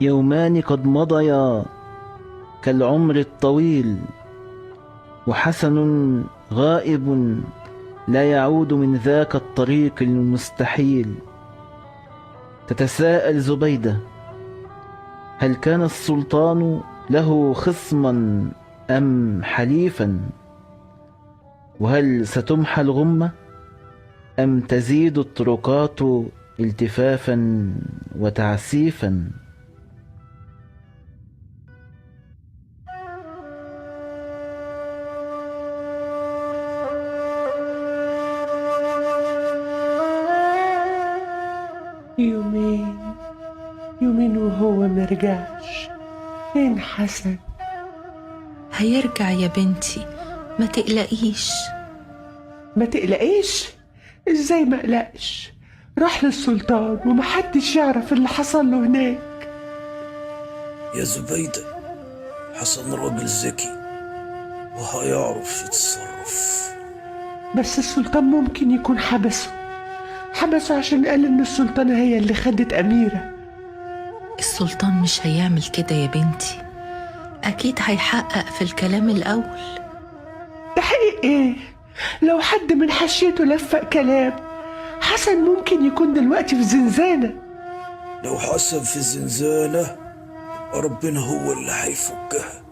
يومان قد مضيا كالعمر الطويل، وحسن غائب لا يعود من ذاك الطريق المستحيل. تتساءل زبيدة: هل كان السلطان له خصما أم حليفا؟ وهل ستمحى الغمة أم تزيد الطرقات التفافا وتعسيفا؟ يومين يومين وهو مرجعش. فين حسن؟ هيرجع يا بنتي، ما تقلقيش. ما تقلقيش؟ ازاي ما قلقش؟ راح للسلطان ومحدش يعرف اللي حصل له هناك. يا زبيدة، حسن راجل ذكي وهيعرف يتصرف. بس السلطان ممكن يكون حبسه عشان قال ان السلطانة هي اللي خدت أميرة. السلطان مش هيعمل كده يا بنتي، أكيد هيحقق في الكلام الأول. تحقيق ايه؟ لو حد من حشيته لفق كلام، حسن ممكن يكون دلوقتي في زنزانة. لو حسن في زنزانة ربنا هو اللي هيفكها.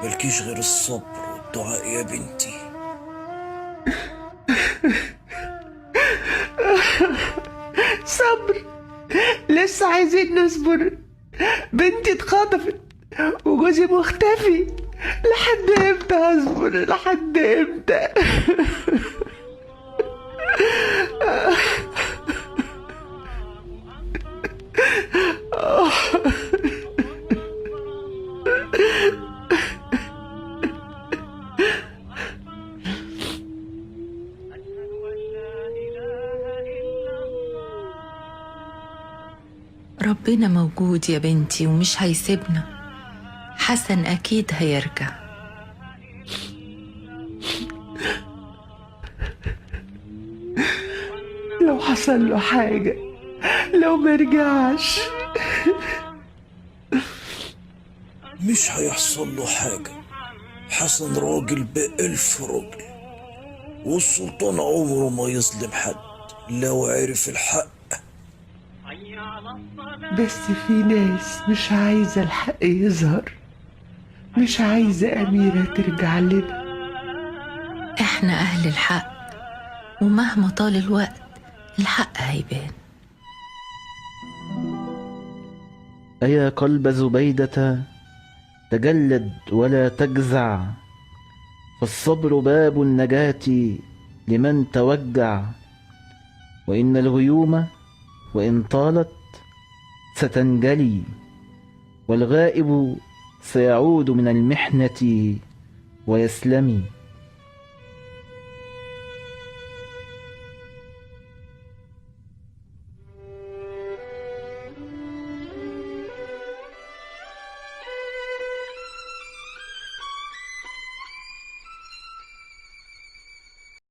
ملكيش غير الصبر والدعاء يا بنتي. صبر؟ لسه عايزين نصبر؟ بنتي اتخطفت وجوزي مختفي، لحد امتى هصبر؟ لحد امتى؟ ربنا موجود يا بنتي ومش هيسيبنا. حسن أكيد هيرجع. لو حصل له حاجة، لو مرجعش. مش هيحصل له حاجة، حسن راجل بألف راجل، والسلطان عمره ما يظلم حد لو عرف الحق. بس في ناس مش عايزة الحق يظهر، مش عايزة أميرة ترجع لنا. احنا أهل الحق، ومهما طال الوقت الحق هيبان. أيا قلب زبيدة، تجلد ولا تجزع، فالصبر باب النجاة لمن توجع. وإن الغيوم وإن طالت ستنجلي، والغائب سيعود من المحنة ويسلمي.